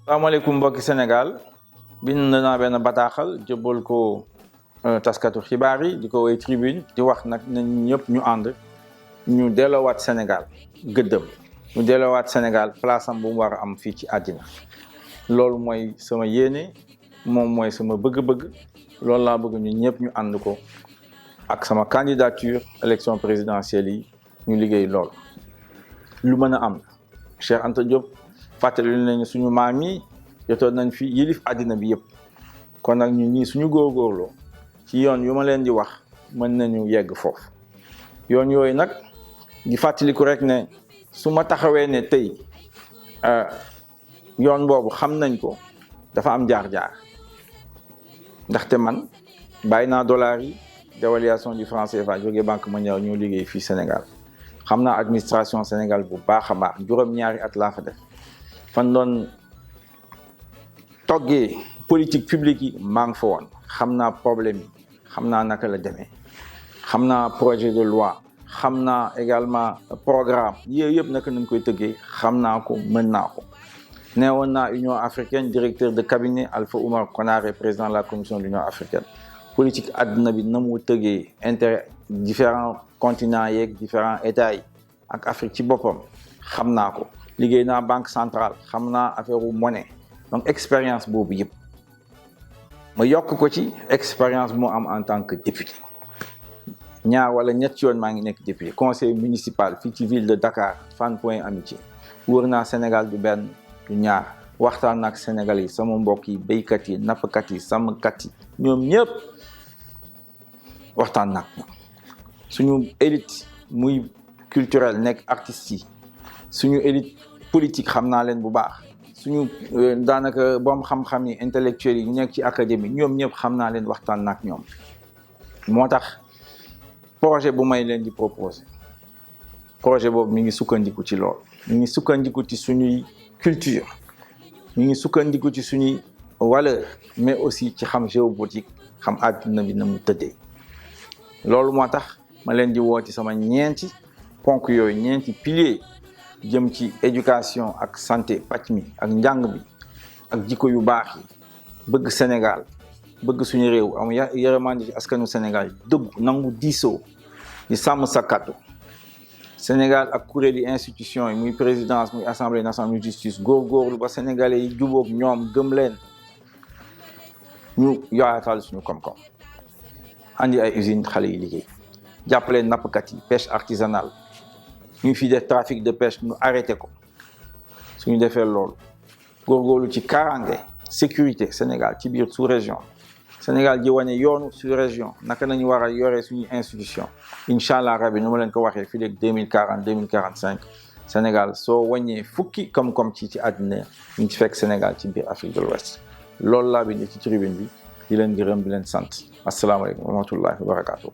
salaamaaleykum mbokki Sénégal bind naa benn bataaxal jëbal ko taskatu xibaar yi di ko woy Tribune di wax nag nañ ñëpp ñu ànd ñu delloowaat Sénégal gëddëm ñu delloowaat Sénégal place am bu mu war a am fii ci àddina loolu mooy sama yéene moom mooy sama bëgg-bëgg loolu laa bëgg ñu ñëpp ñu ànd ko ak sama candidature élection présidentielle yi ñu liggéey loolu lu mën a am Cheikh Anta Diop fàttali nañu suñu maam yi jotoon nañ fi yilif àddina bi yëpp kon nag ñu ñii suñu góorgóorloo ci yoon yu ma leen di wax mën nañu yegg foofu yoon yooyu nag di fàttaliku rek ne su ma taxawee ne tey yoon boobu xam nañ ko dafa am jaar-jaar ndaxte man bàyyi naa dollars yi dévaluation du franc CFA jógee banque mondiale ñoo liggéey fii Sénégal xam naa administration Sénégal bu baax a baax juróom-ñaari at laa fa def fan doon toggee politique publique yi maa ngi fa woon xam naa problème yi xam naa naka la demee xam naa projet de loi xam naa également programme yooyu yëpp naka nañ koy tëggee xam naa ko mën naa ko neewoon naa Union africaine directeur de cabinet Alpha Oumar Konaré président de la commission de l'Union africaine politique àdduna bi na mu tëggee intérêt différents continents yeeg différents états yi ak Afrique ci boppam xam naa ko liggéey naa banque centrale xam naa affaire u monnaie donc expérience boobu yëpp ma yokk ko ci expérience bu mu am en tant que député ñaar wala ñett yoon maa ngi nekk député conseil municipal fii ci ville de Dakar Fann Point Amitié wër naa Sénégal du benn du ñaar waxtaan ak Sénégal yi sama mbokk yi béykat yi nappkat yi sàmmkat yi ñoom ñëpp waxtaan nag suñu élite muy culturelle nekk artistes yi suñu élite politique xam naa leen bu baax suñu daanaka boom xam-xam yi intellectuels yi ñu nekk ci académie ñoom ñëpp xam naa leen waxtaan nag ñoom moo tax projet bu may leen di proposer projet boobu mi ngi sukkandiku ci lool mi ngi sukkandiku ci suñuy culture mi ngi sukkandiku ci suñuy valeur mais aussi ci xam géopolitique xam àdduna bi na mu tëddee loolu moo tax ma leen di woo ci sama ñeenti ponk yooyu ñeenti pilier jëm ci éducation ak santé pàcc mi ak njàng bi ak jikko yu baax yi bëgg Sénégal bëgg suñu réew am yërmande ci askanu Sénégal dëgg nangu diisoo di sàmm sa kàddu Sénégal ak kuréeli institution yi muy présidence muy assemblée nationale muy justice góorgóorlu ba sénégalais yi jubóog ñoom gëm leen ñu yaatal suñu koom-koom andi ay usine xale yi liggéey jàppale nappkat yi pêche artisanale ñu fi def trafic de pêche ñu arrêté ko suñu defee loolu góorgóorlu ci kaaraange sécurité Sénégal ci biir sous-région Sénégal ji wane yoonu sous-région naka nañu war a yore suñu institution incha allah rabi nu ma leen ko waxee fii léegi 2040 2045 Sénégal soo wàññee fukki koom-koom ci àddina ñu ngi ci fekk Sénégal ci biir Afrique de l'Ouest loolu laa bind ci tribune bi di leen gërëm di leen sant asalaamaaleykum wa rahmatullahi wa barakatuh